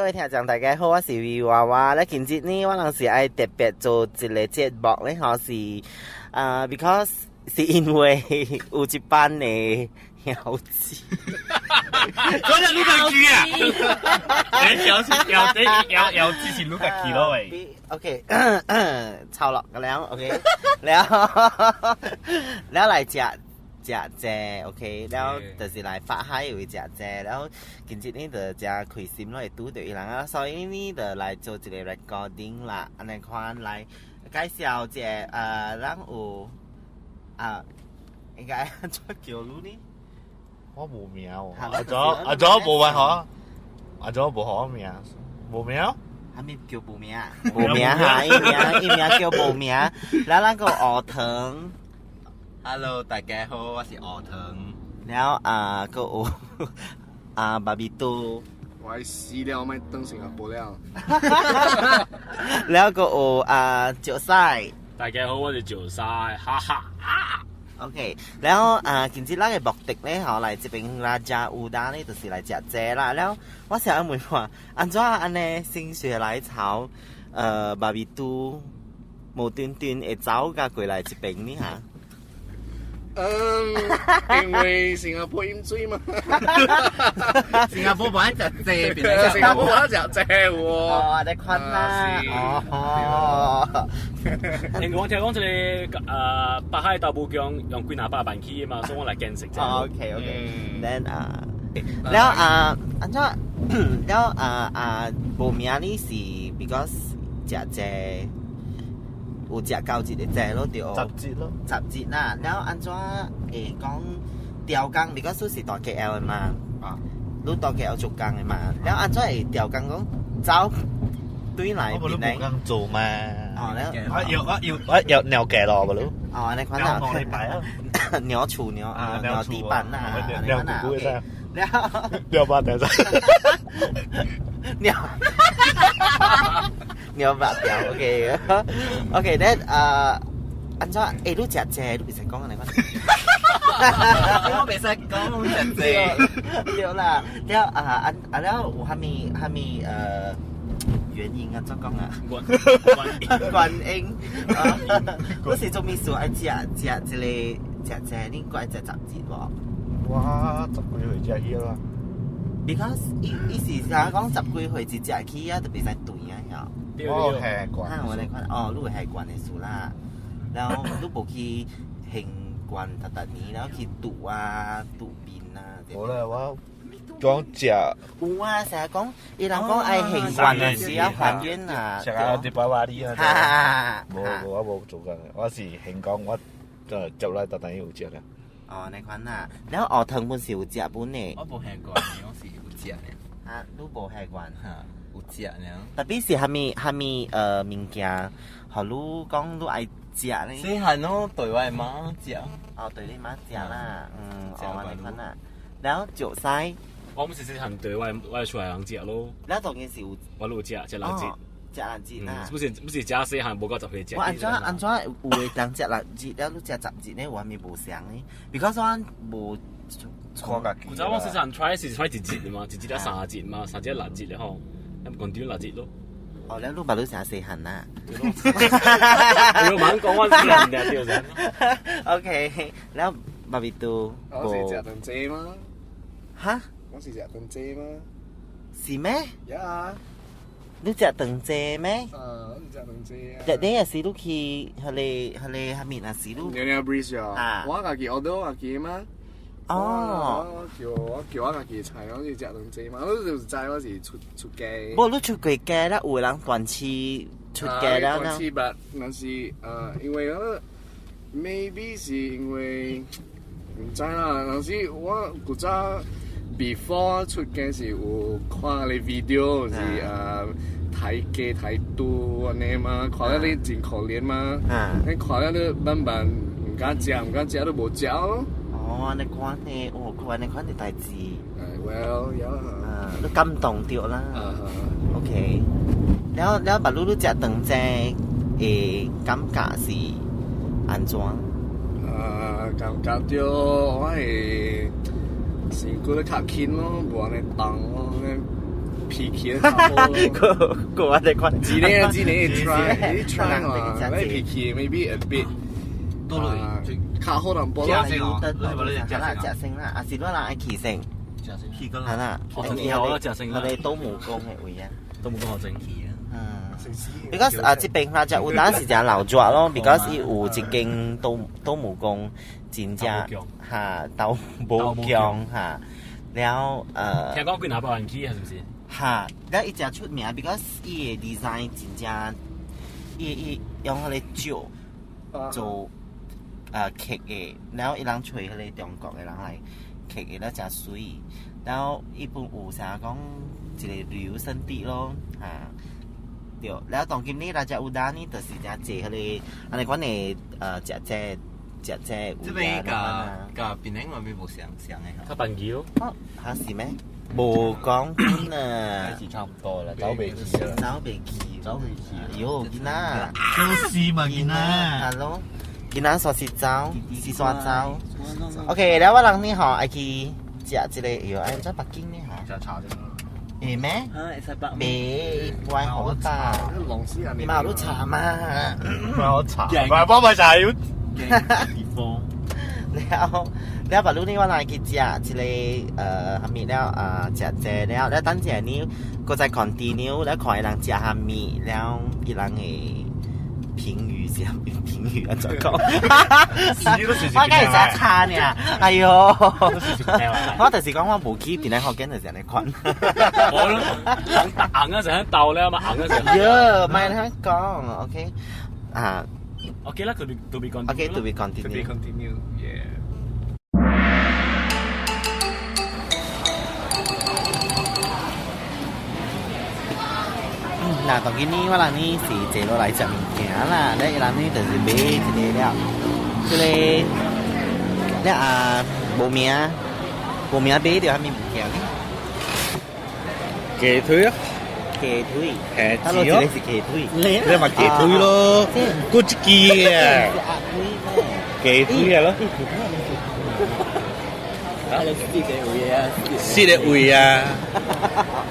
各位聽眾大家好，我是วี娃娃。咧今日呢，我人是愛特別做一個節目咧，吼是啊，because 是因為有一班的枵子。嗰隻你家己啊！你枵是枵這枵枵子是你家己咯喂。 OK，抄落個了，OK，了了來食食這 OK，了就是來法海有食這，了今日呢就真開心咯，會拄著伊人啊，所以呢就來做一個 recording 啦，按呢款來介紹一個咱有啊，應該按怎叫你呢？我無名喎，阿祖阿祖無辦法，阿祖無好名，無名。啥物叫無名？無名哈，伊名伊名叫無名。了咱個學堂 Hello，大家好，我是學堂。了啊，閣有啊，巴比多。我死了，我欲轉新加坡了。了閣有啊，石屎。大家好，我是石屎，哈哈啊。 OK，了啊，今日咱的目的咧，吼來這邊 Raja Uda 咧，就是來食這啦。了，我想問看，按怎按呢心血來潮，巴比都無端端會走甲過來這邊呢？哈？嗯，因為新加坡淹水嘛。新加坡無愛食這，變來新加坡無愛食這喎。哦，你看啦，哦。聽講聽講，這個北海道武將用幾若百萬起的嘛，所以我來見識者。 OK，OK，then 啊，了啊，按怎了啊啊，無名你是 because 食這有食到一個這咯，對。十節咯。十節啦，了按怎會講調工？because 你是蹛 KL 的嘛，啊，你蹛 KL 做工的嘛，了按怎會調工講走對來我無你無工做嘛。哦，了我有我有我有尿計咯，無咯。哦，按呢款啊。尿禮拜啊。尿厝尿尿地板呐，尿褲褲會了尿八條。尿尿八條，OK OK，then 啊，按怎？欸，你食這，你袂使講按呢款。我袂使講食這。對啦，了啊啊啊了有啥物啥物原因啊？怎講啊？原因，你是做咩事愛食食這個食這？你閣愛食雜誌無？我十幾歲食起啦。 Because 伊伊是啥講十幾歲一食起啊，就袂使斷啊，曉。我習慣。啊，我來看，哦，你有習慣的事啦。然後你無去習慣逐逐年，然後去拄啊拄面啊。無啦，我講食。有啊，成日講，伊人講愛習慣的時啊，還願啊。食啊，啲爸爸啲啊。無無，我無做工，我是現講我接來逐逐有食啦。哦，那款啊，然後學堂本是有食本的。我無習慣，我是有食的。啊，你無習慣？哈，有食爾。 Tapi 是啥物啥物物件，予你講你愛食咧？細漢攏對我的媽食。哦，對你媽食啦，嗯，哦，那款啊。然後石屎，我毋是細漢對我厝內人食咯。了當然是有，我有食食六日。食六日啦。不是不是食細漢無夠10歲食。我按怎按怎有的人食六日，了你食十日呢？有啥物無相呢？Because 我無看家己。古早我細漢 try 是 try 一日嘛，一日才三日嘛，三日六日咧吼，咱講點六日咯。哦，了你捌你誠細漢啦。我猛講我細漢對對。 OK，了巴比都。我是食頓濟嗎？哈？我是食頓濟嗎？是咩？呀。你食長濟咩？啊，我是食長濟啊。日日也是你去彼個彼個啥物啊？是你。娘娘 breeze 啊。我家己 order 我家己嘛。哦。我叫我叫我家己菜，我是食長濟嘛，我就是知我是出出家。無，你出過家啦，有的人斷翅出家了。斷翅吧，但是因為我 maybe 是因為毋知啦，但是我古早 before 出家是有看咧 video 是刣雞刣豬按呢嘛，看了你真可憐嘛，你看了你慢慢毋敢食，毋敢食，都無食咯。哦，按呢款的，哦，按呢款的代誌。 Well, yeah. 啊，你感動著啦。OK，了了，捌你你食長濟的感覺是按怎？啊，感覺著我會身軀咧較輕咯，無按呢重咯，脾氣較好咯。個個我哋看，一個一個 try，你 try 嘛，你脾氣 maybe a bit 多落較好淡薄咯。食先哦食啦，食先啦，啊是我人愛去先，去過係啦，哦我食先啦。我哋都冇講嘅位啊。都冇講學整。嗯，because 啊，這邊啦，就有當時就老抓咯，because 伊有一間都都冇講真正嚇豆母薑嚇，了聽講幾若百萬起係是唔是？嚇，了伊誠出名，because 伊的 design 真正，伊伊用彼个石做刻的，了伊人揣彼个中國的人來刻的，了誠媠，了伊本有啥講一個旅遊勝地咯，嚇。對，了當今呢，咱遮有當呢，就是誠濟彼个按呢款的食這食這這邊佮佮檳城外面無相像的。較便宜咯。哦，嚇是咩？無講本啊，是差唔多啦，走袂去啦。走袂去，走袂去。喲，囡仔。就是嘛，囡仔。 Hello，囡仔煞是走，是煞走。OK，了我人呢吼愛去食這個，喲，愛怎北京呢吼？食茶啫。會咩？啊，會使北。袂，不愛好吧？龍絲啊，你嘛有茶嘛？唔係我茶，唔係幫埋茶要。地方。了了，白鷺呢，我來去食一個蝦米了啊，食這了了，等下呢，閣再 continue 了看伊人食蝦米了，伊人的評語是蝦米評語按怎講？我敢會食差呢？哎喲，我就是講我無去檳城福建就是按呢款。我硬一陣鬥咧嘛，硬一陣。喲，莫按呢講，OK 啊。 OK 啦，to be continue。 OK, to be continue。 To be continue, yeah. 嗱，當今呢，我人呢是坐落來食物件啦，咧伊人呢就是買一個了，這個了啊無名，無名買著啥物物件呢？雞腿啊！雞腿，係啊，這個是雞腿，你咪雞腿咯，嗰一支啊，雞腿啊咯，四個位啊，四個位啊，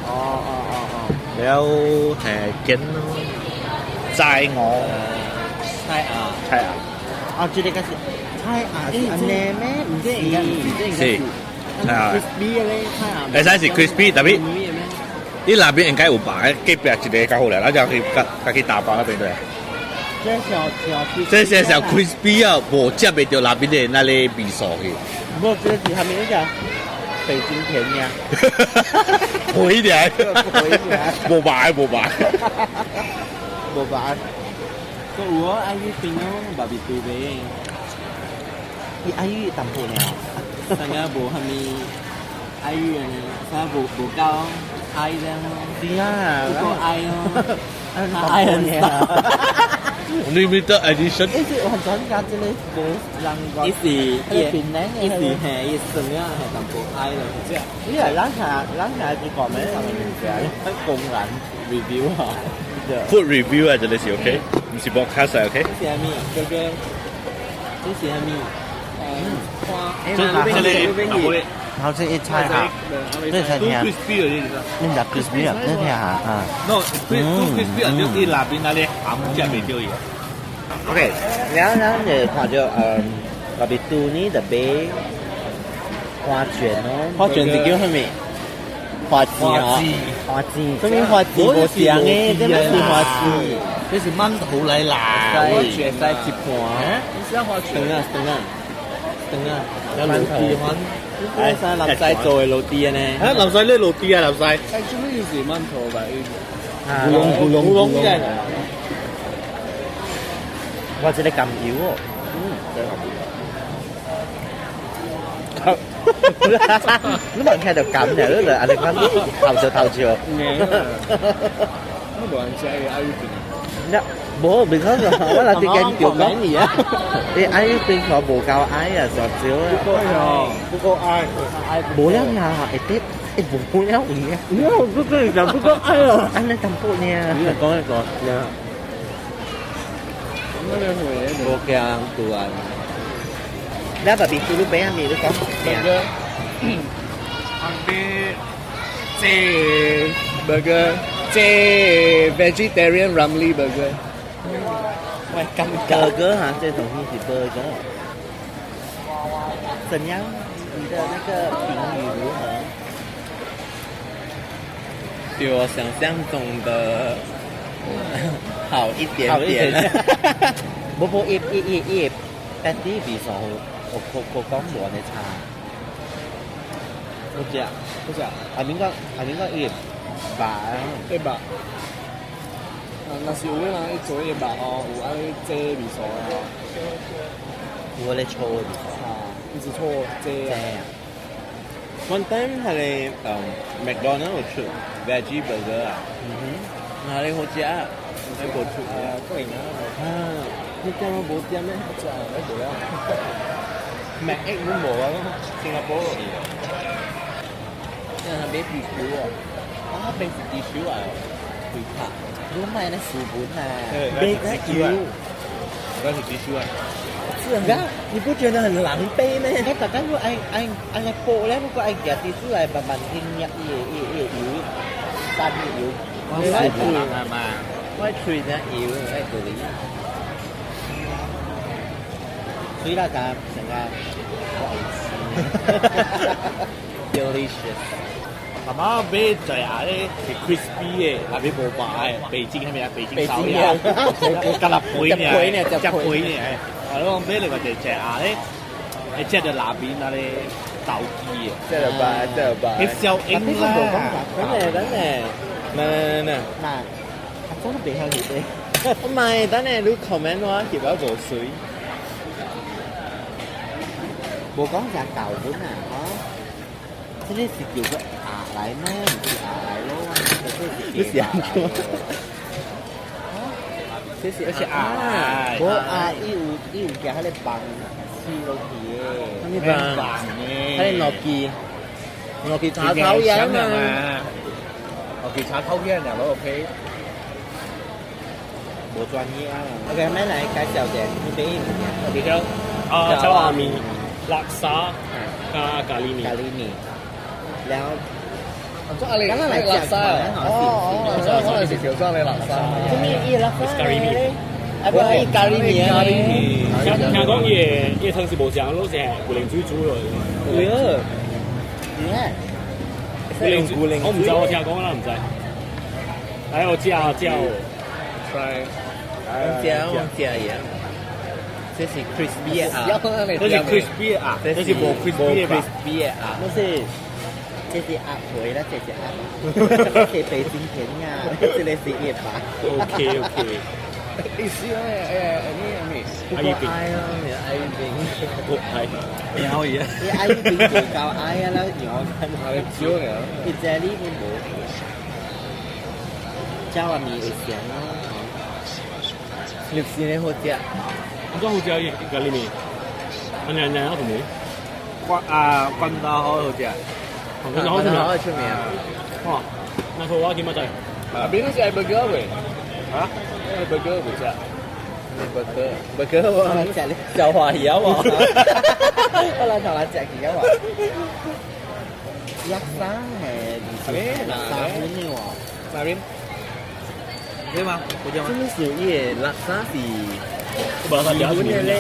哦哦哦哦，了係緊咯，齋我，菜鴨，菜鴨，哦，這個是菜鴨是按呢咩？毋是，是，啊，crispy 的咧，菜鴨，會使是 crispy，特別。你那邊應該有吧？隔壁一個較好咧，咱就去較較去打包那邊對。這小小，這些小 crispy 啊，無接袂著那邊的那個味素去。無，這是啥物個？北京填鴨。肥點，無白無白，無白。個有哦，愛去檳哦，爸比對呗。伊愛去淡薄爾。啥個無啥物愛去呢？啥無無夠。愛這樣咯，是啊，不夠愛哦，愛很少。 Limited edition。伊是完全加這個無人講，伊是伊是嘿，伊算啊係淡薄愛咯，這。你係咱下咱下是講咩人嘅名字啊？公然 review 啊，food review 啊，這個是 OK，毋是 podcast 啊 OK。這是啥物？哥哥，這是啥物？花，這個，然後這一菜哈，這菜聽，你食 crispy 啊？你聽下啊。 No，too crispy 啊！你那邊那裡鹹食袂著伊。 OK，然後然後就看著特別拄呢就買花卷哦。花卷是叫啥物？花枝啊！花枝，啥物花枝無像的，這物是花枝，這是饅頭來啦。花卷使一盤，你是花卷啊？等啊等啊，有滷雞款。哎，林西做的老弟呢？啊，林西呢老弟啊，林西。 Actually 是饅頭吧？烏龍烏龍烏龍嘅。哇！這個甘油哦，嗯，這個甘油。你望看到甘嘅，你就按呢款頭笑頭笑。我無人食伊愛魚餅。無，because 我若啲見叫講你啊，你愛魚餅可無夠愛啊，少少啊。不夠愛。無了呀，會得。欸，無了有影。我不跟你講不夠愛啊！按呢淡薄爾。你講一講，無驚拄啊！你爸比豬肉餅啊，你講咩？紅白這 burger，這 vegetarian Ramly burger。喂，咁 burger 哈，這東西是 burger。怎樣？你的那個評語如何？比我想象中的好一點好一點。點。無無，伊伊伊伊 patty 味素，我我我講無按呢差。好食，好食。阿明講阿明講伊肉一肉。啊，若是有的人伊做伊肉哦，有愛這味素的。有咧醋的味素。啊，伊是醋這這啊。 One time 係你McDonald 有出 veggie burger 啊，哪裡好食？你無出啊，個人啊，啊，你點解無點咩？好食啊，你無了。 Mac 都無啊，新加坡有。因為佢買啤酒啊，啊，平時啤酒啊，會拍。如果買那書本啊，買那油，嗰是幾少啊？是啊，你不覺得很狼狽咩？你大家如果愛愛愛來煲咧，不過愛夾啲出來慢慢去捏伊的伊伊的油，散伊油。我係嘛？我吹只油，我道理。所以啦，就成個我愛吃。 Delicious。媽媽買在下咧是 crispy 的，內面無肉的，北京係咪啊？北京燒鴨，我夾粒皮呢，夾皮呢。啊，我買另外一隻鴨咧，會食到內面那個豆雞的。這就吧，這就吧。你小英啦。等下等下，嗱嗱嗱嗱，阿真都袂曉翕的。唔係，等下你 comment 我翕啊無水。無講食舊本啊，嗬。這個是叫做鴨來咩？唔是鴨來咯。你是按怎？這是而且鴨，無鴨，伊有伊有夾彼個棒黐落去的。啥物棒？彼個糯雞，糯雞炒頭樣嘛。糯雞炒頭樣兩個 OK。無專業啊。OK，咩來介紹者？你俾伊物件。比較啊，爪哇麵、叻沙加咖喱麵。咖喱麵。然後。咁你叻沙哦，哦，我係食潮州你叻沙。咁伊伊叻沙咖喱麵。啊不，伊咖喱麵。咖喱麵。聽聽講伊個伊個湯是無醬，攏是牛奶水煮落去。對啊。點？牛奶，我唔知，我聽講啦，唔知。來，我食食。 Try。我食我食嘢。這是 crispy 啊！這是 crispy 啊！這是無 crispy 吧？crispy 啊！不是。這是鴨腿啦，這是鴨，這是北京填鴨，這個是葉吧？OK OK。意思咧，誒咩咩？阿姨餅，阿姨餅，我係你好嘢。你阿姨餅就夠矮啊啦，我看。係少嘅。你這裡面無，爪仔麵會鹹咯。綠線的好食。我講好食伊咖喱麵，啊娘娘我同你。關啊關刀好好食。關刀好出名。好出名。哇！那套我點啊仔？啊，邊都是愛 burger 喂。啊？愛 burger 唔食。 burger burger 我食咧，消化曉喎。我來頭來食去啊喎。叻沙係唔是叻沙粉的喎？哪邊？對嗎？不對嗎？這是伊個叻沙是日本的咧。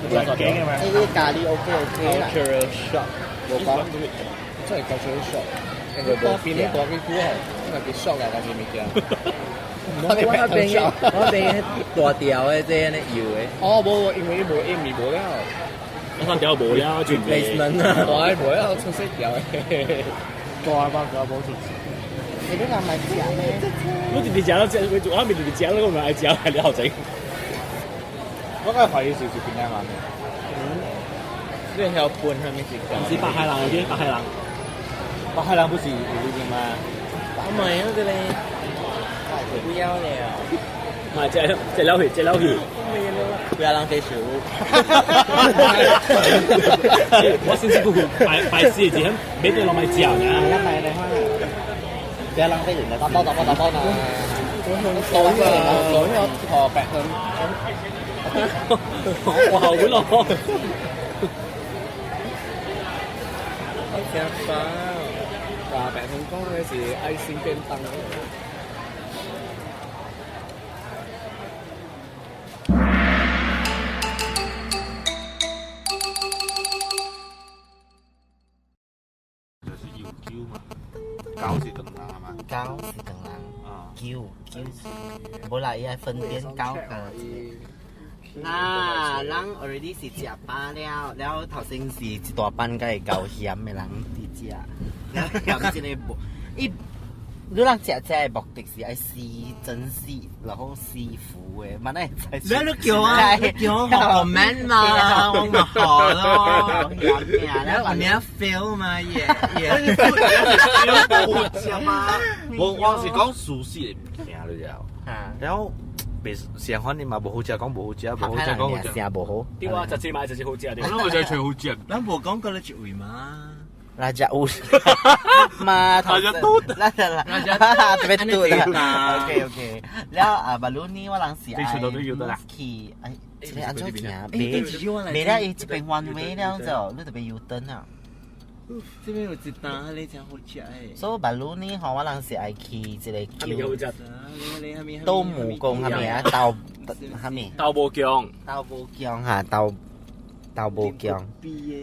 垃圾嘅呢啲咖喱 OK OK 啦。 Cultural shock。無講。真係 cultural shock。因為無邊啲大幾久吼，因為佢 shock 啦，但是物件。我那邊我邊大條的這樣的油的。哦，無，因為伊無伊麵無了。我三條無了，就 replacement 啊。大的無了，出細條的。大包個無出。你你若買食咩？我直直食咯，食我咪直直食咯，我咪愛食，係了整。我該懷疑是是邊個人的。你曉分係咪是？唔是白海人嗰啲，白海人。白海人不是有呢邊嗎？唔係啊，這裡不要了。唔係，食食了去，食了去。不要浪費食物。我辛辛苦苦擺擺死的錢，買對落買食呢。買的話，不要浪費人的。打包打包打包嘛。倒啊！倒咗河白粉。我後悔咯。食飽。啊，白香港咧是愛心便當。就是要叫嘛，狗是長人係嘛？狗是長人，啊，叫叫，無啦，伊愛分辨狗個。嗱，人 already 是食飽了，了頭先是一大班個會夠鹹的人佇食，了鹹這个無，伊你人食這个目的是愛試真試，然後試服的，嘛會知。你叫啊，你叫我 comment 嘛，我咪學咯。鹹的，你你 feel 嘛，也也。我是講熟悉的物件了就，然後別上番你嘛無好食，講無好食，無好食講好食。聲無好。對啊，直接買直接好食對。我諗就最好食。咱無講過你一位嘛？ Raja U 嘛， Raja Tut 啦啦啦，特別嘟啦。OK OK，了啊，巴魯尼我人是愛去，哎，這個按怎行？未未了，伊這邊彎位了就，你特別 U 燈啊。這邊有一單，你真好食誒。所以巴魯尼吼，我人是愛去這個叫斗斗母宮係咪啊？斗係咪？豆無姜。豆無姜嚇，豆豆無姜。 B 的，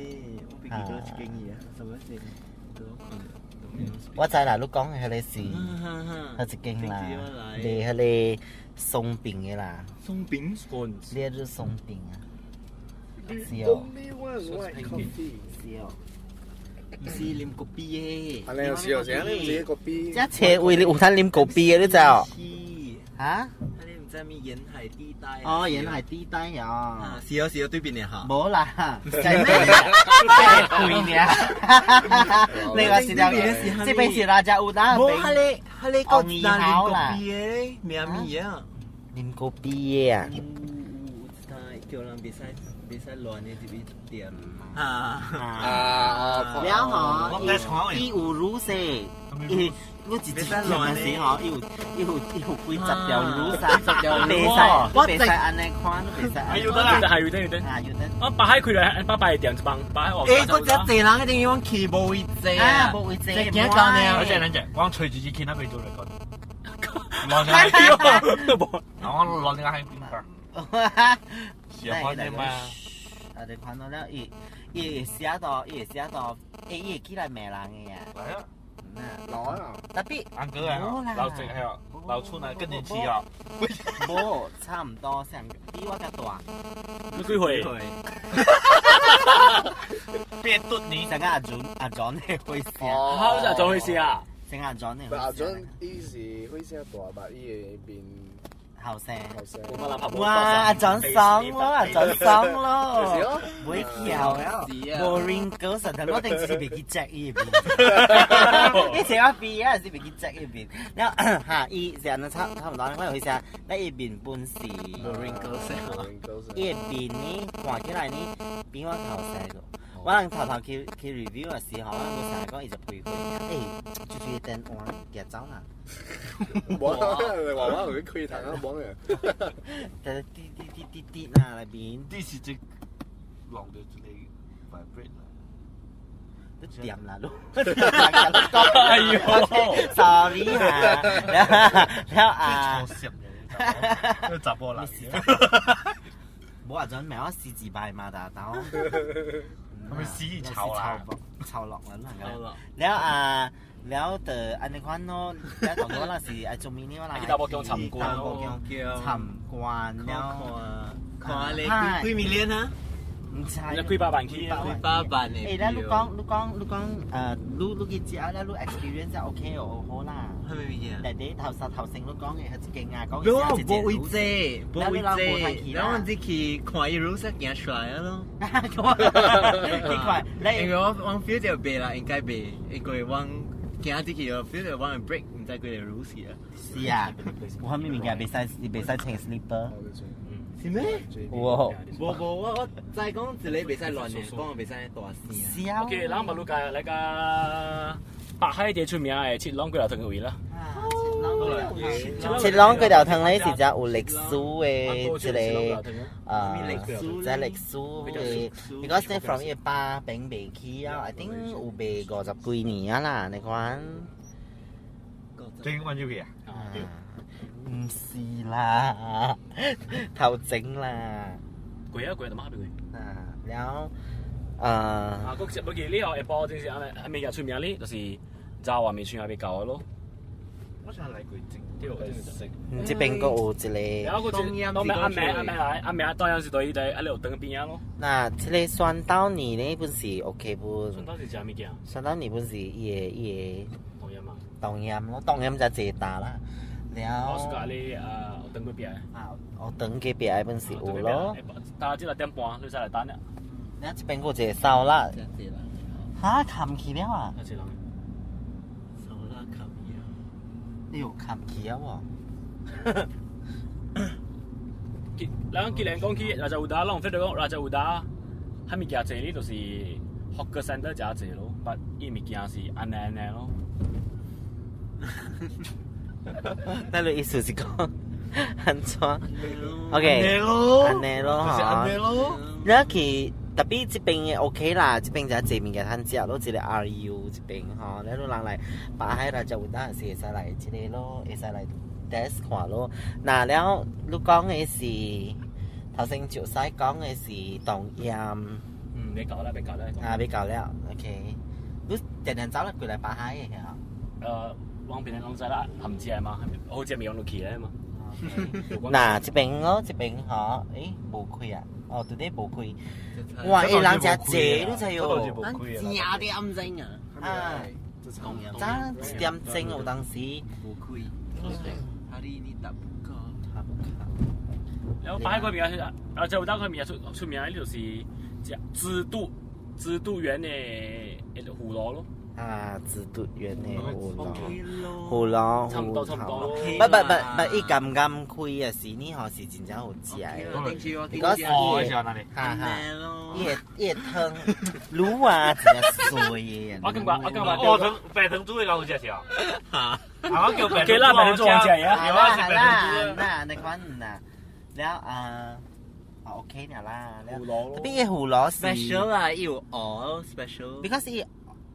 我袂記得一間嘢，什麼事？我知啦，你講的彼个是，彼一間啦，賣彼個鬆餅的啦。鬆餅？烈日鬆餅啊。是哦。 Only one white coffee。是哦。毋是啉咖啡的。啊，你有時有時你唔知咖啡。這車位你有通啉咖啡的，你知哦？哈？你毋知咩沿海地帶？哦，沿海地帶哦。啊，是哦是哦，對面的哈。無啦，在咩？貴爾。你個是這邊是拉加烏達。無，彼个彼个叫哪啉咖啡的名物啊？啉咖啡的啊？有叫人袂使袂使亂的這邊店。啊啊！了吼，伊有乳色，伊。我一直店的時候，伊有伊有伊有幾十條乳衫，袂使袂使按呢款，袂使。啊，有得啦，係有得有得。啊，有得。我白海開來，八百店一幫，白海。欸，我這濟人一定講去無位坐啊，無位坐。驚到呢。而且咱講，我吹自己去那邊做嚟講。攞我攞呢個喺邊個？喜歡的嘛？啊，你看到了，伊伊會寫到，伊會寫到，欸，伊會起來罵人的呀。來啊！老啊！特別安哥啊，老鄭還有老處男更年期啊！無，差唔多，上比我較大。你幾歲？變頓你。上個阿準阿準的會聲。好，阿準會聲啊！上個阿準的。阿準伊是會聲大，但伊的面後生。後生。哇！阿準爽咯，阿準爽咯，唔會跳了。Boring girls，但我頂次袂記 check 伊面。以前我畢業是袂記 check 伊面，了哈，伊是按呢差差唔多，我有時啊，那伊面本是 Boring girls，伊的面呢，看起來呢，比我後生個。我人頭頭去去 review 的時候，我成日講伊就陪佢，欸，就是電話夾走啦。無啊，你話我同佢開談啊，冇嘅。但係滴滴滴滴滴啦，內邊。啲是只浪到這裡 vibrate 啦。都掂啦，都。哎呦，sorry 哈，了啊。錯攝嘅，都雜波啦。無阿陣咪我試自敗嘛，但係。佢咪死臭啦，臭落啦，了啊，了就按呢款咯，了當我那是愛做咪呢，我啦。去大埔姜參觀咯，參觀了，看咧幾幾米鏈啊？毋知。幾百萬去，幾百萬的。欸，咱你講，你講，你講，你你去食了，你 experience 就 OK 哦，好啦。啥物物件？內底頭實頭先你講的，彼一間啊，講無無位坐，無位坐，然後我只去看伊如啥行出來啊咯。去看，因為我我 feel 著袂啦，應該袂，因為我行入去，我 feel 著我 break，毋知幾个如是啊。是啊，有啥物物件袂使袂使穿 slipper？是咩？有無無，我知講一个袂使亂的，講袂使大聲。是啊。 OK，咱馬路街那個北海最出名的七龍幾頭個位啦。七龍。切啷佢條藤咧是只有歷史嘅一個啊，只歷史嘅，because 咧 from 伊個巴並未起啊，I think 有賣50幾年啊啦，你看。正揾咗佢啊？唔是啦，頭整啦。貴啊貴，就媽俾佢。啊，了後，啊，嗰隻不記呢個下晡正是啱啱未出名呢，就是早話未算係比較咯。我想嚟佢整，對，食。這邊閣有一個。然後嗰隻，當咩阿妹阿妹來，阿妹當然是對對，阿你有等邊啊咯。嗱，這個酸豆泥呢本是 OK 不？酸豆是食物件？酸豆泥本是伊個伊個。冬陰啊。冬陰咯，冬陰就濟大啦。了。我是講你啊，等過邊。啊，我等過邊本是有咯。大家6點半，你使來等啦。你這邊閣有一個燒臘。哈，冚起了啊！一人。燒臘冚起啊！你有冚起啊喎！咱既然講起拉扎烏達，咱有 feel 到講拉扎烏達，啥物件濟哩，就是 hawker center 誠濟咯，但伊物件是按呢按呢咯。那你意思是講按怎？OK，按呢咯，就是按呢咯。你去 tapi 這邊 OK 啦，這邊就濟物件通食咯，一個 RU 這邊吼，你人來巴海啦就有當時會使來這個咯，會使來 test 看咯。那了你講的是頭先就使講的是冬陰。嗯，欲到啦，欲到啦。啊，欲到了，OK。你定定走了過來巴海的嚇？往邊攏知啦，含食嘛，好食咪用落去咧嘛。嗱，這邊咯，這邊吼，誒，無開啊。哦，對對，無開。哇！伊人誠濟，你知喲？正點鐘啊！啊，早1點鐘有當時。無開。哈利，你打不卡？打不卡。然後巴海嗰邊啊，啊，就當嗰邊出出名，就是食紫都園的葫蘆咯。啊，紫都園的葫蘆，葫蘆，差唔多，差唔多。不不不不，伊剛剛開的時，呢吼是真正好食的。你講哦，是哪裡？哈哈，伊個湯滷啊，真正水的。我感覺，我感覺，哦，白糖煮的好食是啊。哈，我叫白糖煮好食呀。有啊，是白糖煮。那那款啦，了啊，OK 了啦。特別伊葫蘆是 special 啦，伊有芋 special。 Because 伊。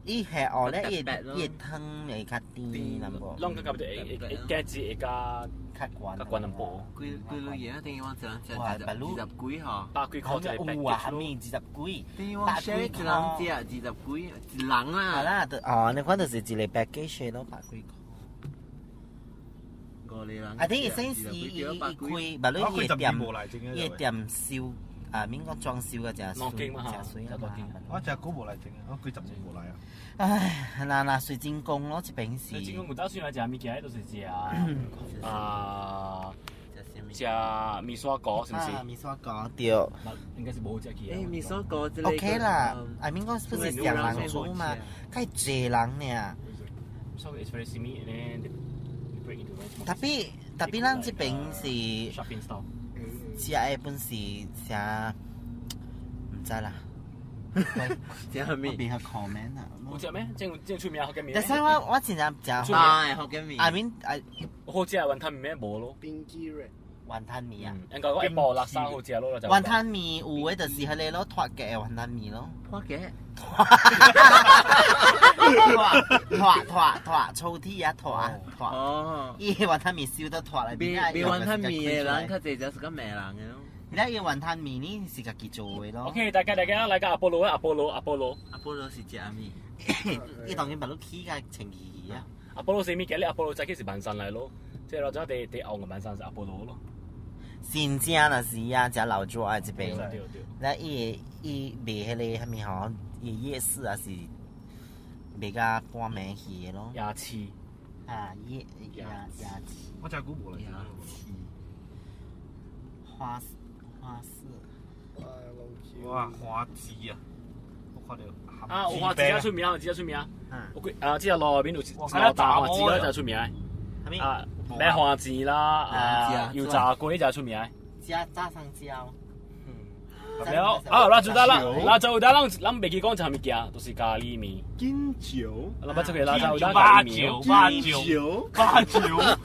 伊下芋咧，伊伊湯會較甜，淡薄。攏感覺會會加子會較較懸，較懸淡薄。幾幾類嘢啊？等於我一人食20幾吼。百幾箍一個有啊，蝦米20幾。等於我 share 一人食20幾，一人啦。好啦，哦，你看就是一個 package 咯，百幾箍。五個人。啊，等於先是伊伊開，無論伊個店，伊個店收。啊，免講裝修個誠水，誠水啊嘛。我食久無來整，我幾十年無來啊。唉，嗱嗱水晶宮咯，這邊是。水晶宮有當時來食物件，就是食啊，食麵線糊是毋是？啊，麵線糊對。應該是無好食去。欸，麵線糊這個。 OK 啦，啊，免講不是兩人煮嘛，較濟人爾。 So it's very similar and then break into Tapi tapi 咱這邊是。 Shopping stall。食的本是食，毋知啦。食啥物？袂曉 comment 啊。有食咩？正正出名福建麵。但是我真正食。啊，福建麵。阿明啊，好食雲吞麵無咯。冰雞肉。雲吞麵啊。應該講一包垃圾好食咯，就。雲吞麵有的就是彼個咯，脫腳的雲吞麵咯。脫腳。脫脫脫抽屜啊，脫啊脫。哦。伊雲吞麵燒得脫來。賣賣雲吞麵的人較濟，就是較罵人的咯。你睇伊雲吞麵呢是家己做的咯。 OK，大家大家來個阿波羅，阿波羅，阿波羅。阿波羅是食啥物？伊當然把你起甲清氣氣啊。阿波羅是物件咧？阿波羅早起是萬山來咯，即係老早佇佇紅的萬山是阿波羅咯。新正若是啊，食老酒啊這邊。對對。那伊伊賣彼個啥物吼？伊夜市啊是賣甲半暝去的咯。夜市。啊，夜夜夜市。我食久無來。夜市。花花市。哇，花枝啊！我看到。啊，花枝較出名，枝較出名。我幾啊，這條路面有一老大花枝較出名。啊，買花枝啦，啊，油炸粿才出名。食炸香蕉。了啊，拉就得啦，拉就得，咱袂記講啥物件，都是咖喱麵。金酒，咱捌出過拉就得咖喱麵。八九八九係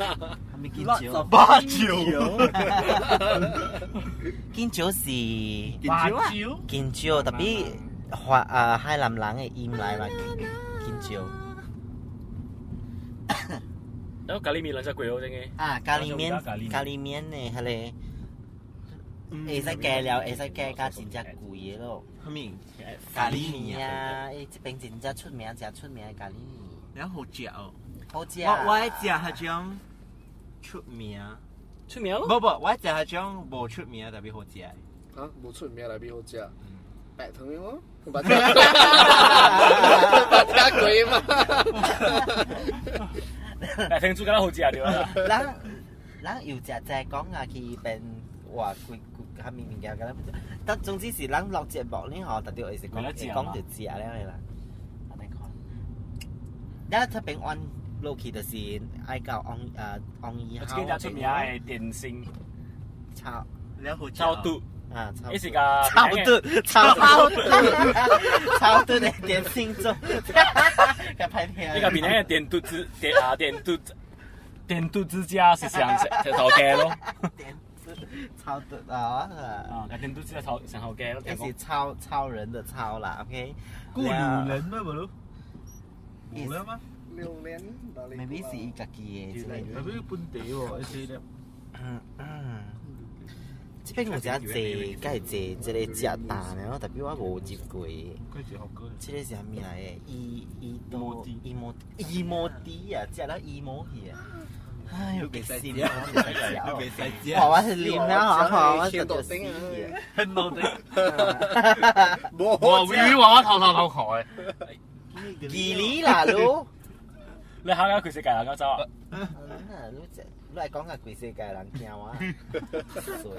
咪金蕉？八九金蕉是八九，金蕉，特別華啊海南人的音來嘛，金蕉。然後咖喱麵兩隻貴哦，真嘅。啊，咖喱麵，咖喱麵呢，彼個會使加了，會使加加真正貴的咯。啥物？咖喱麵啊，伊這邊真正出名，真出名的咖喱麵，了好食哦。好食。我愛食彼種出名，出名咯。無無，我愛食彼種無出名特別好食的。啊，無出名來比好食，白糖的咯，白白聽過嘛？白糖煮敢若好食對啦。咱有食在講啊，去變哇幾幾啥物物件，敢若但總之是咱錄節目呢吼，特別會是講會講就食了的啦。按呢看，咱這邊按落去就是愛到王啊王一這間出名的點心，炒了好食。炒肚，啊炒。伊是個炒肚，炒肚，炒肚的點心做，較歹聽。呢個邊個電肚之電啊電肚電肚之家是上頭家咯。電超肚啊！啊，電肚之家頭上頭家咯。這是超超人的超啦，OK。過榴蓮咩無咯？無了嗎？榴蓮？Maybe 是伊家己的這個。特別本地喎，一些嗯嗯。這邊有遮濟，敢會濟這個食蛋的，特別我無入過。這個是啥物來的？伊伊多伊摩伊摩迪啊，食了伊摩去啊！哎呦，別死了！你別使食。哇！我是啉了吼，我就死啊！很老的。無我以為我頭頭頭殼的。忌廉啦，你。你下個佢世界人走啊？你這你來講下規世界人驚我，所以。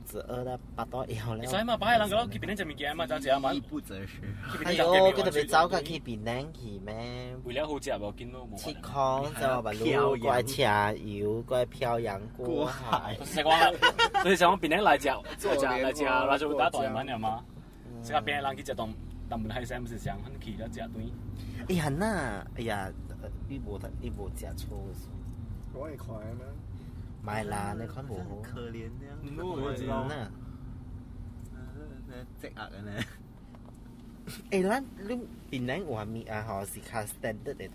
只餓到腹肚枵了。所以嘛，擺人個去檳城食物件嘛，走食嘛。義不擇食。哎呦，佢特別走較去檳城去咩？為了好食無緊咯，7箍就把路過車油，過漂洋過海。就是講，就是講檳城來食，來食來食，來就打大滿了嘛。這個檳城人去食當當門海鮮，毋是上很去了食頓。哎呀那，哎呀，你無食錯。我會看咩？買啦，你看無好。可憐呢。我知道。那積壓的呢？欸，咱你檳城有啥物啊？吼，是較 standard 的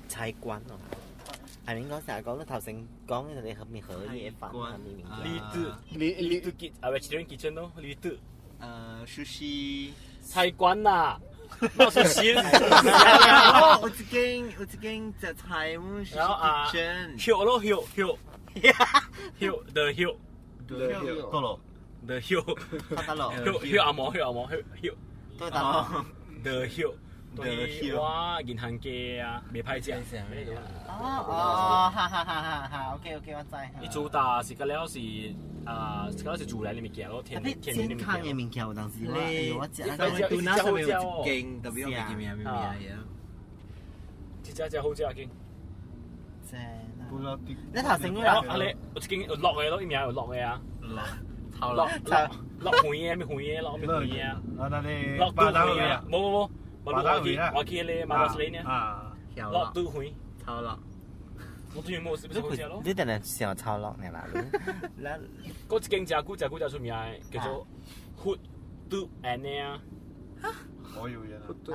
菜館哦。阿明講成日講，你頭先講那個啥物荷葉飯，啥物物件？李子，李子結啊，vegetarian kitchen 咯，李子。壽司菜館啦。我壽司。我這間食菜，然後啊，葉咯葉葉，葉的葉，的葉，咯，的葉，得咯，葉葉阿毛葉阿毛葉葉，對得咯，的葉，對我銀行街啊，袂歹食。哦哦，哈哈哈哈哈，OK OK，我知。伊主打是個了是啊，個了是自然的物件咯，天天然的物件。健康的物件有當時我，我食。你拄那上面有一間，特別我袂記名名名。這隻隻好食緊。正。你頭先講啊，你有一間有落的咯，伊名有落的啊。落落落園的，咩園的，落咩園啊？啊，那你落拄園啊？無無無，我去迄個馬來西亞啊，落拄園。超落。我最近冇是不是好食咯？你等下想超落呢啦？咱嗰一間食久食久食出名的，叫做佛拄安尼啊。我有緣啊。對。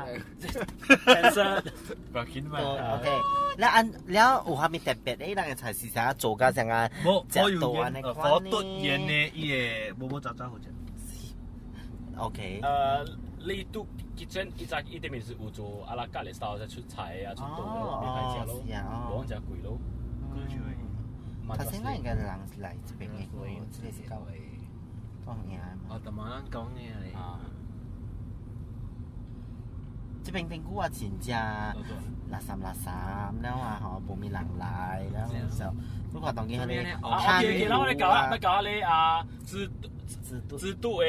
本身。不要緊嘛。 OK，那按了有啥物特別的？咱個菜是啥做甲啥啊？無，我有緣。火篤鹽的，伊個無無雜雜好食。 OK。你拄 kitchen 伊早伊頂面是有做阿拉卡的 style 在出菜啊，出刀咯，袂歹食咯，無講誠貴咯。頭先咱應該人來這邊的，這個是較講贏嘛。哦，同埋咱講的啊。這邊頂久啊，真正垃圾垃圾了啊，吼，無物人來了就，你看當今彼個，啊，OK OK，咱我來教啊，來教你啊，制制度的，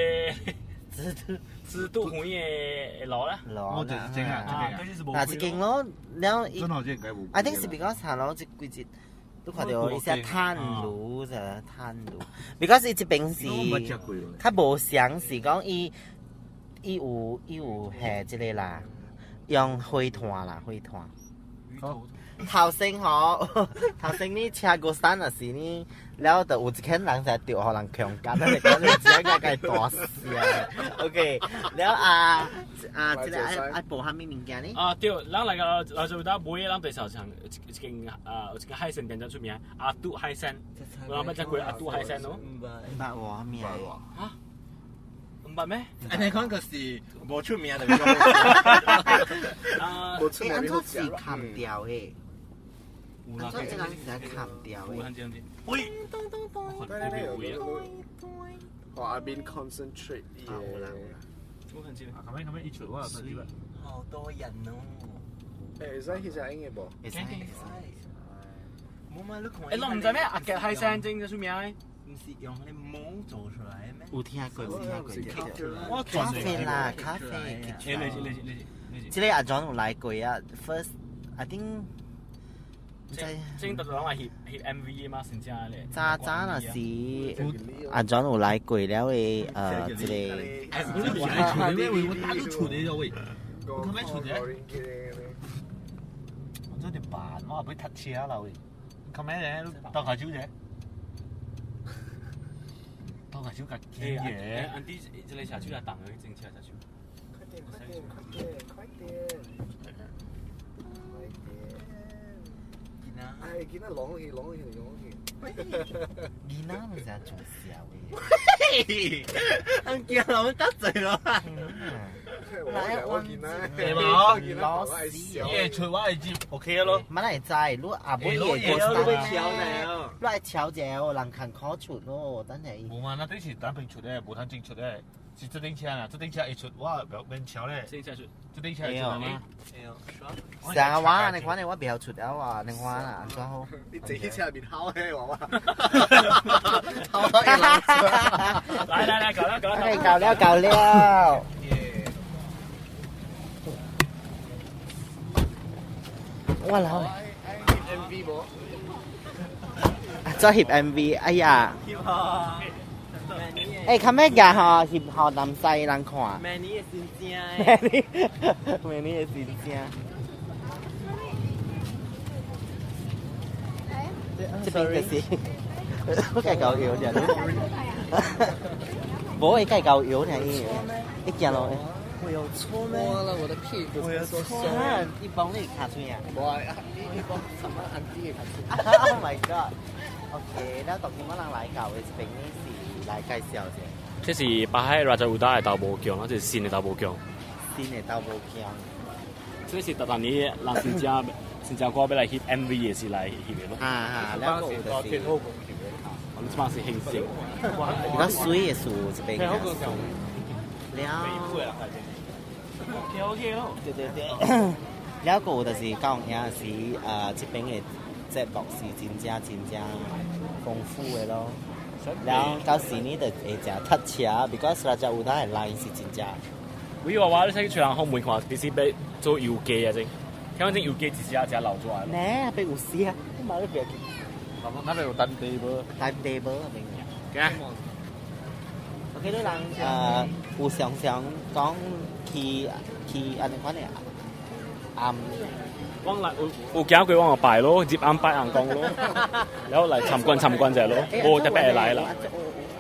制度制度園的路啦。路我就是這個，這個嗱，這間咯，了伊真好，這個無。 I think 是比較差咯，這幾節你看著伊寫炭爐就炭爐，because 伊這邊是較無相是講伊有下這個啦，用火炭啦，火炭。頭先吼，頭先你車過山若是呢，了就有一群人就著予人強姦，咱就講你只個個大聲。OK，了啊啊，這個愛愛報蝦米物件呢？啊對，咱來個拉就打買，咱對頭上一間啊，有一間海鮮店真出名，阿杜海鮮，我捌食過阿杜海鮮咯。毋捌喎，咩？嚇？毋捌咩？按呢款就是無出名就比較啊，無出欸，按名怎是砍掉的？按怎這人是來砍掉的？喂，對對對，我阿邊 concentrate 啊，有啦有啦。我看這個。咁樣咁樣一出我就知啦。好多人哦。欸，會使翕隻影的無？會使會使。冇嘛，你看。欸，攏毋知咩？阿杰海鮮真出名的。毋是用彼个毛做出來的咩？有聽過有聽過。我咖啡啦，咖啡。欸，類似類似類似類似。這個阿 John 有來過啊，first I think。正特人來翕翕 MV 嘛，真正咧。早早若是阿 John 有來過了的，這個。喂，我打都出的了喂。我看咩出的？我這點辦，我還要塞車啦喂。看咩咧？倒下手者。倒下手較緊嘅。安迪，這個車手來動的，正車車手。快點快點快點快點！快點！哎，囡仔攏去攏去攏去。囡仔毋是做痟的。俺驚人得罪咯。我我囡仔，老死。伊會出我會接，OK 咯。嘛會知，你阿妹會過山，你愛超者哦，人看苦出咯，等下。無嘛，那等是單邊出的，無通正出的。是這頂車啦，這頂車會出，我免超咧。這頂車出，這頂車會出嗎？成我你看你我袂曉出了啊，你看啦，按怎好？你坐汽車入面好嘿，娃娃。好來來來，搞了搞了，搞了搞了。我老。 MV 無？做翕 MV，哎呀！欸，較咩㗎吼？翕予南西人看。明年的新正。明年，明年的新正。這邊就是，我計夠搖爾，無會計夠搖爾，伊伊行落。我有錯咩？我了我的屁股，我有錯。伊幫你卡出啊？無啊，伊幫什麼安迪的卡出。 Oh my god！OK，了當今我人來到的這邊呢是來介紹者。這是巴海拉扎烏達的豆母醬，這是新的豆母醬。新的豆母醬。這是逐逐年人新正新正歌欲來翕 MV 的是來翕的咯。啊啊，了個有就是。我們這擺是興盛。比較水的樹這邊。了。 OK OK 咯。對對對。了個有就是講遐是啊，這邊的節目是真正真正豐富的咯。了到時呢就會誠塞車，because 拉只有他的 line 是真正。喂，我話你使去吹人後門看，其實欲做郵寄啊，真。聽講這郵寄一時啊，誠流出來。呢，欲有時啊，你嘛你袂記。那邊有 timetable。 timetable 啊，邊。嘅。 OK，你人有常常講去去按呢款的暗。我來有有行過，我就拜咯，入暗拜尪公咯，然後來參觀參觀者咯，無特別會來啦。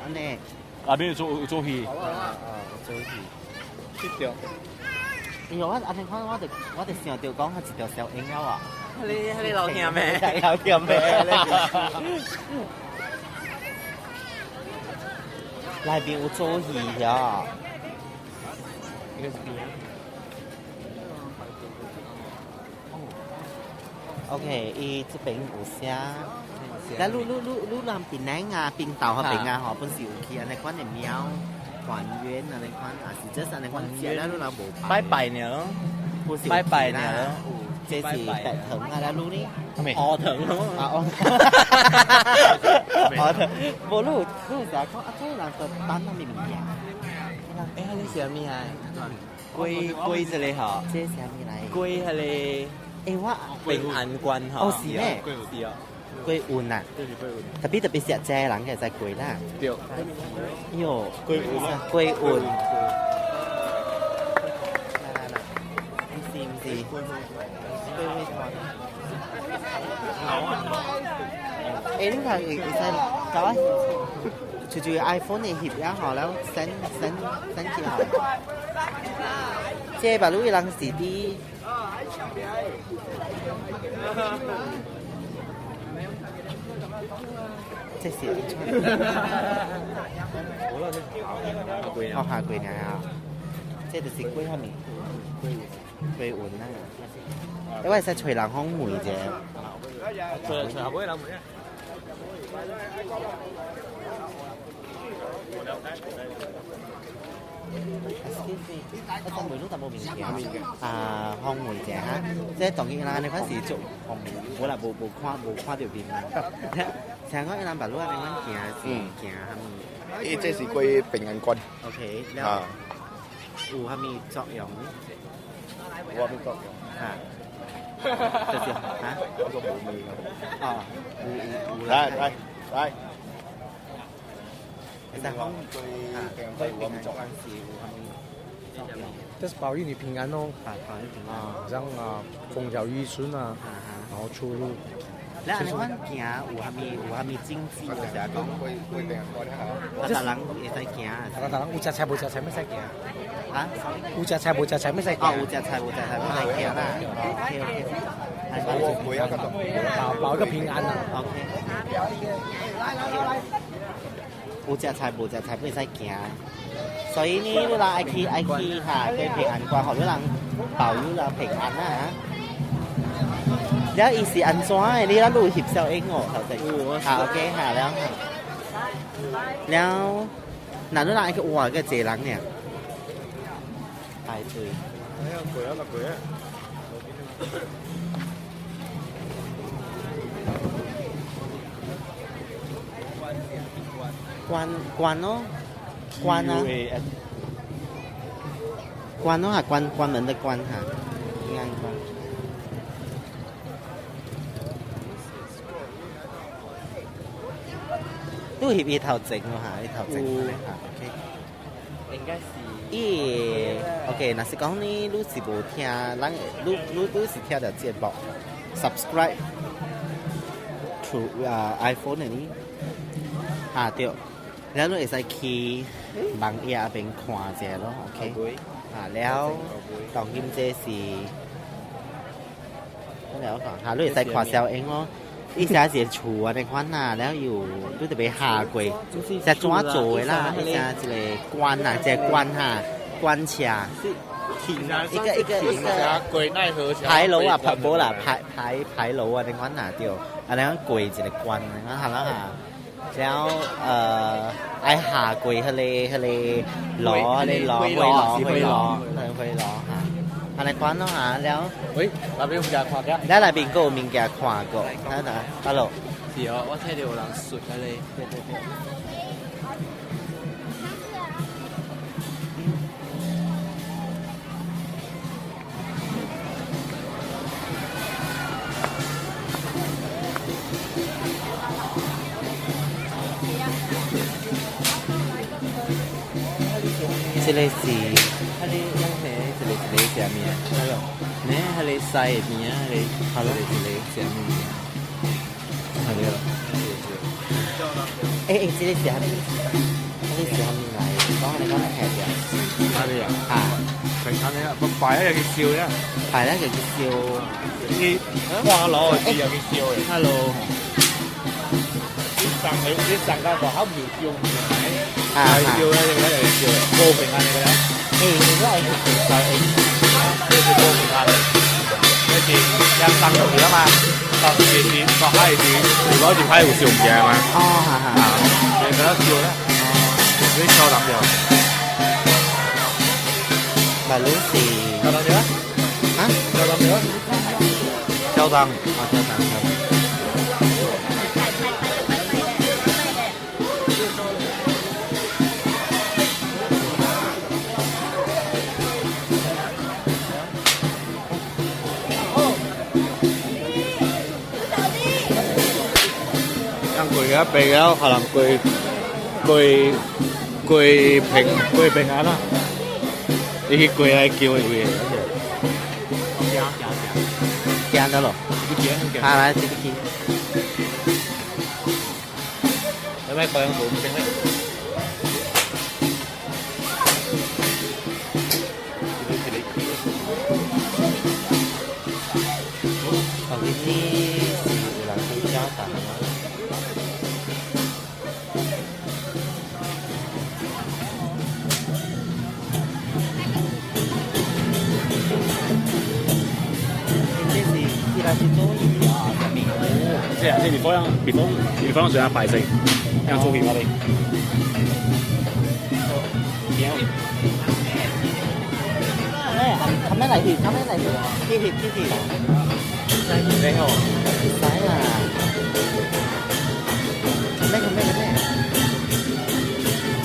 按呢。那邊有做有做戲。啊啊，做戲。去掉。因為我按呢款，我就想著講，係一條小嬰兒啊。你老聽咩？老聽咩？內邊有做戲呀。OK，伊這邊有寫。但你你你你南檳城啊，檳島彼邊啊，吼，本是有去按呢款的廟還願按呢款，啊是這是按呢款食，咱你若無拜拜爾咯，拜拜爾咯，這是白糖啊，咱你呢？烏糖咯，啊烏糖，無你有你有成日講啊，這人就等啥物物件？欸，彼是啥物啊？龜龜這個吼，這是啥物來？龜彼個欸我平安關吼，哦是咩？是哦。過運啊，特別特別食這人嘅在過啦。對。喲，過運啊，過運。來來來，毋是毋是，過運團。欸，你看會會使搞啊？就就 iPhone 的翕了吼，了 send send send 去吼。這別路人是佇。這是哦，下過爾啊！這就是過啥物？過運啊！欸，我會使揣人訪問者。揣揣下尾人問啊。 Excuse me，我想問你淡薄物件。啊，訪問者哈，這當今人按呢款是足，無啦，無無看無看著面啦。聽講伊人別路按呢款行是行啥物？伊這是過平安關。 OK，了有啥物作用？有啥物作用？哈，就是哈，我說無味。哦，有有有。來來來。會使講對平安關有啥物作用？是有啥物作用？這是保佑你平安哦，啊，保佑平安，讓啊風調雨順啊，然後出入。了按呢款行有啥物有啥物禁忌？就是講，啊，逐人會使行。逐人有食菜無食菜，欲使行。啊？有食菜無食菜，欲使行。哦，有食菜無食菜，欲使行啦。OK OK。保保一個平安啊。 OK。有食菜無食菜，欲使行。所以呢，你人愛去愛去哈，過平安關，予你人保佑人平安啊。了伊是按怎的？你咱有翕小影哦，頭先。好 OK 哈，了了，若你人愛去哇，閣濟人爾，排隊。哎呀，過啊，過啊！關關咯，關啊，關咯哈，關關門的關哈，平安關。都翕伊頭前咯哈，伊頭前哈，OK。應該是。伊 OK，若是講你你是無聽，咱你你你是聽著節目，subscribe to 啊 iPhone 的呢，啊對，了你會使去網頁仔邊看者咯，OK。啊了，當今這是，了講，哈，你會使看小影咯。伊寫一個厝按呢款啊，了又你著欲下過，是怎做的啦？伊寫一個關啊，一個關哈，關車，一個一個一個牌樓啊，牌無啦，牌牌牌樓按呢款啊，對，按呢款過一個關，按呢款哈，了愛下過彼個彼個樓，彼個樓，回廊回廊回廊哈。按呢款咯哈，了。喂，內邊有物件看過？咱內邊閣有物件看過，睇下，Hello。是哦，我睇著有人術啊咧。對對對。這個是，彼個咱彼個一個一個啥物啊？呢，彼個西的邊仔，彼個一個一個啥物物件？係了。欸欸，這個是啥物？這個是啥物來？講你講係啥？哪裡啊？啊，平安的，不擺咧又去燒咧，擺咧就去燒。你掛攞去又去燒的。 Hello。你上你你上間外口唔燒唔係？啊，燒咧，你咧又去燒，報平安嚟嘅咧。欸，你講係去燒這是報平安的，這是人生就是啊嘛，到時是到海是有攞住牌有燒物件嘛。哦，哈哈。你覺得燒咧？你燒兩條。馬路是。燒兩條啊？啊？燒兩條。燒燈。哦，燒燈，燒燈。個白了，可能過過過平過平安啦。伊去過來叫的位。行行行，行得咯，行下來這邊去。有咩講無唔清咧？頭先呢是有人去交談嗎？這是伊拉是做魚啊，入面。即係即係 before 樣 before before 上下排成，樣做完我哋。咧，冚咩嚟翕？冚咩嚟翕？去翕去翕。你好，使啦。咩咩咩咩？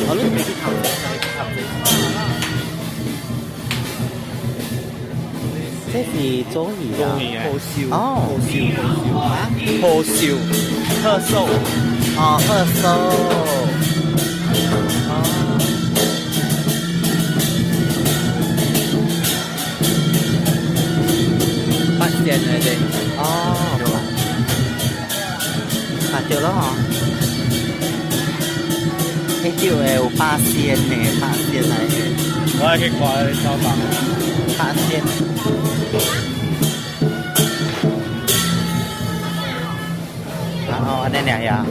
我都未去頭，未去頭。這是左魚啊！賀壽，哦，賀壽，賀壽，賀壽，哦，賀壽。哦。八仙嚟嘅。哦，啊對咯嗬，迄對的有八仙呢，八仙來的。我係去看你手房。八仙。啊哦，按呢爾呀。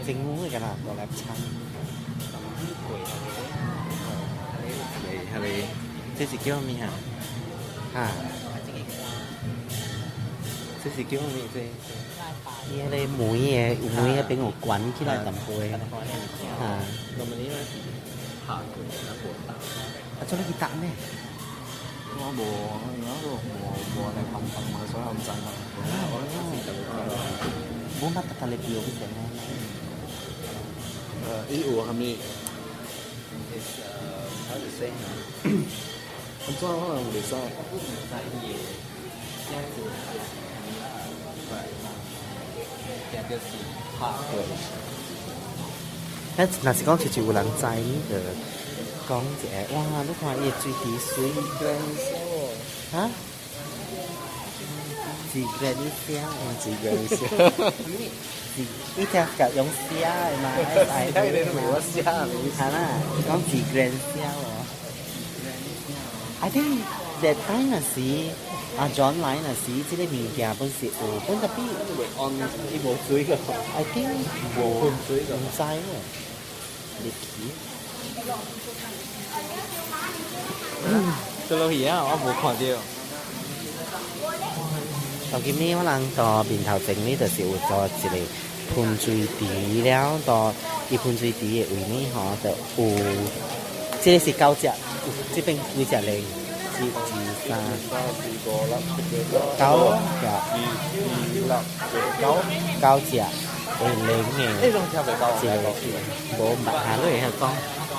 整烏嘅啦，落來撐。係你，這是叫咩啊？嚇！這是叫咩？這伊迄個門的，有門的邊有關起來淡薄的。嚇！我們呢是下過，那無打。啊，做你去打咩？我無，我無無來幫幫忙，所以我毋知啦。無捌特特咧標去成咧。伊有啥物？ It's how to say 安怎可能袂使？在伊的這樣子，這就是拍過。咱若是講親像有人知，你就講一下，哇！你看伊的水池水，哈？自然寫，自然寫。自伊聽甲用寫的嘛，寫你都未我寫，係啦，講自然寫哦。I think that time 若時，阿 John 來若時，這個物件本是有，本特別按伊無水個。 I think 無唔知喎，入去。這落去啊，我無看到。頭今暝我人到面頭前呢，就是有做一個噴水池了，到伊噴水池的位呢吼，就有，這個是九隻，這邊幾隻咧？一、二、三、四、五、六、七、八、九隻，二、二、六、九九隻會零的。呢種聽袂到。一個無捌下落會曉講。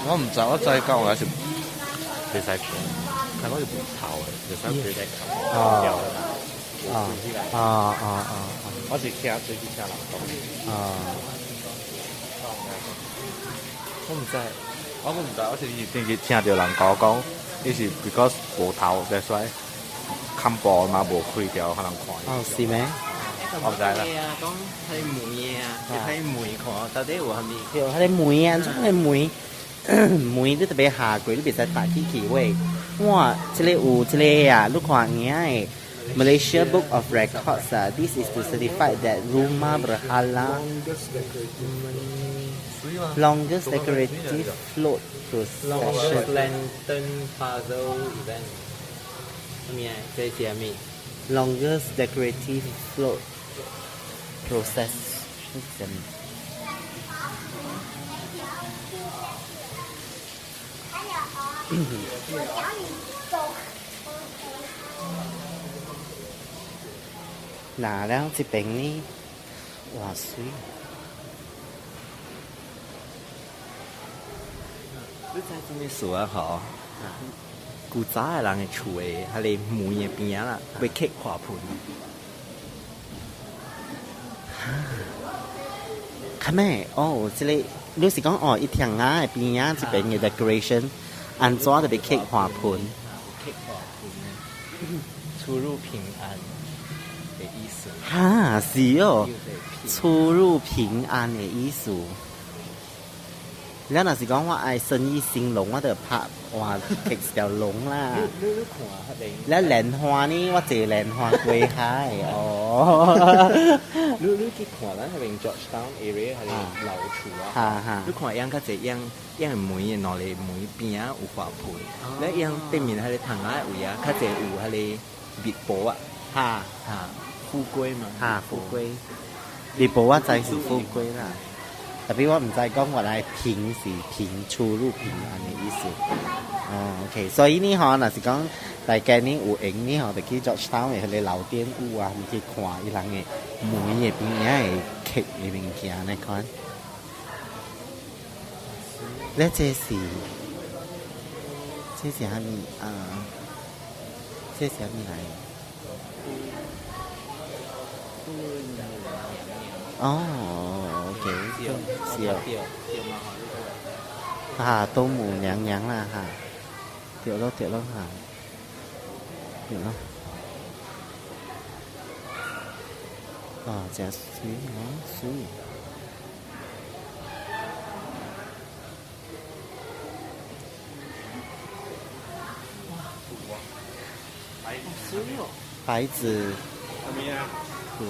我毋知，我知講我是袂使講，但我是無頭的，袂使袂使講。哦。哦哦哦哦！我是聽最去聽人講。哦。我毋知，我毋知，我是聽去聽著人講講，伊是 because 無頭，that's why 坎布嘛無開掉，可能看。哦，是咩？我毋知啦。講睇門啊，睇門看到底有啥物？對，彼个門啊，怎個門？門你特別下過，你袂使搭起去喂。哇，這個有這個啊，你看影的 Malaysia Book of Records 啊，This is to certify that Rumah Berhala longest decorative float procession. Lantern puzzle event。咩啊？這是啥物？ Longest decorative float procession. 嗱，了這邊呢，哇媠！你知啥物事啊？吼，古早的人的厝的，彼个門的邊仔啦，欲刻花盆。較咩？哦，這個你是講哦，伊廳仔的邊仔這邊的 decoration，按怎就欲刻花盆？刻花盆，出入平安的意思。哈，是哦，出入平安的意思。了若是講我愛生意興隆，我就拍換刻一條龍啦。你看彼了蓮花呢，我坐蓮花過海哦。你去看咱彼邊 Georgetown area 彼個老厝啊，你看樣較濟樣樣門的兩个門邊仔有花盆，了樣對面彼個窗仔位啊，較濟有彼个蜜寶啊，哈，富貴嘛，哈，富貴。蜜寶我知是富貴啦。特別我毋知講原來平是平出入平安的意思。哦，OK，所以呢吼，若是講大家呢有閒呢吼，就去 Georgetown 的彼个老店屋啊，去看伊人的門的邊仔的刻的物件按呢款。咧這是啥物啊？這是啥物來？哦，OK，是哦。啊，杜母娘娘啦哈，對咯對咯哈，對咯。哦，真媠哦，媠。白紙圖，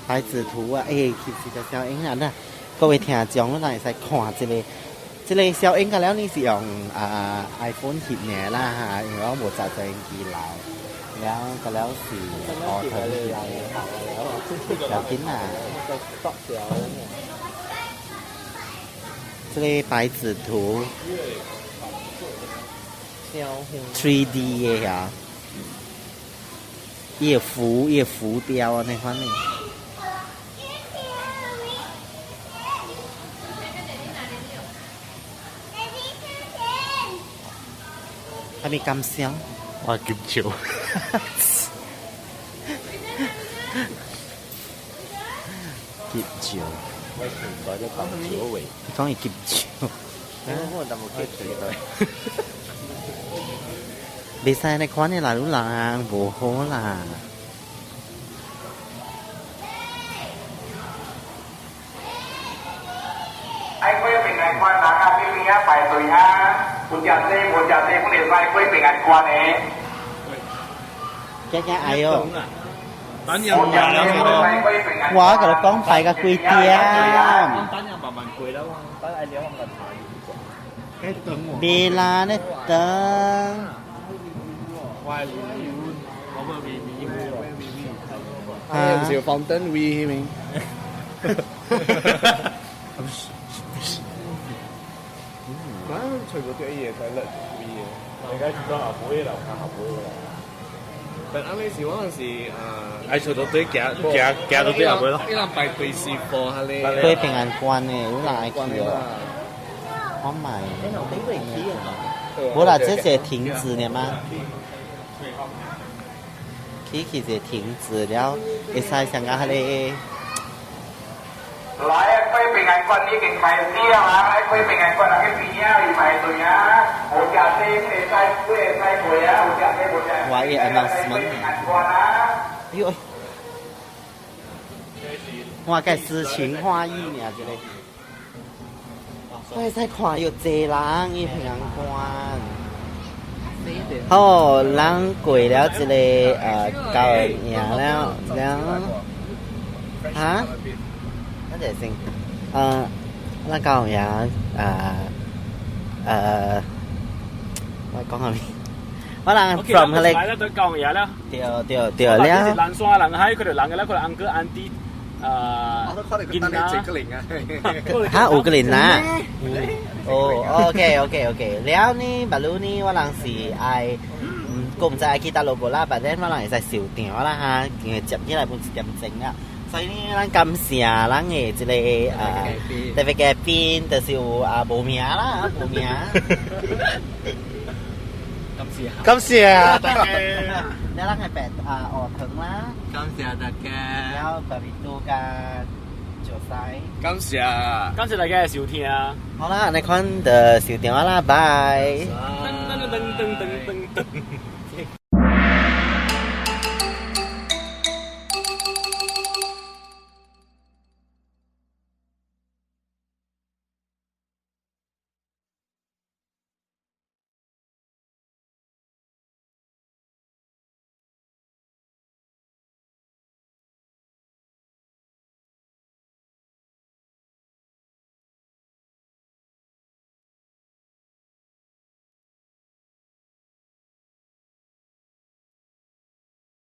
白紙圖啊！欸，其實就小英啊，那各位聽眾，咱會使看這个，這个小英個了，你是用啊 iPhone 翕的啦哈，因為我無揸相機來，了個了是學騰翕的，要緊啦。這個白紙圖，3D 的呀。伊會浮，伊會浮雕按呢款的。啥物感想？我金笑。金笑。我現在咧講笑話。你講伊金笑。我淡薄去袂使按呢款的啦，你人無好啦。愛過平安關，人啊，對邊仔排隊啊，有食濟無食濟，阮會使過平安關的。驚驚愛哦！等人我共你講排到幾點？等人慢慢過啦，等愛了我個排。袂啦，咧等。啊，唔是要放燈位咩？啊，全部啲嘢睇甩位嘅。你而家見到阿妹啦，阿妹啦。但啱呢時嗰陣時，愛做到對行行行到對阿妹咯。伊人排隊是貨下咧。過平安關的，有人愛去哦。我買。無啦，這是亭子爾嗎？起起一個亭子了，會使上個彼个。來，過平安關已經開始啊！來過平安關，去邊仔去排隊啊！無食濟，會使會使過啊！有食濟無食。我伊 announcement。哎呦！我該詩情畫意爾，這個。我會使看有濟人伊平安關。好，咱過了這个高營了了，哈？等陣先，咱高雄我講啥物？我人 from 彼个。來啦，對高雄啦。對對對了。南山人海，佢就人個啦，佢就 uncle auntie 啊，我都看到佢等你這個零啊！哈，有個人啦。哦，OK OK OK，了呢，白魯呢，我人是愛，我毋知愛去佗落無啦，反正我人會使收場啦哈，因為接起來本一點鐘啊。所以呢，咱感謝咱的這個特別嘉賓，就是有啊無名啦，無名。感謝。感謝大家。了咱的白啊鵝糖啦，感謝大家。了白米都佮石西。感謝。感謝大家的收聽。好啦，按呢款就收場啦，拜。噔噔噔噔噔噔噔。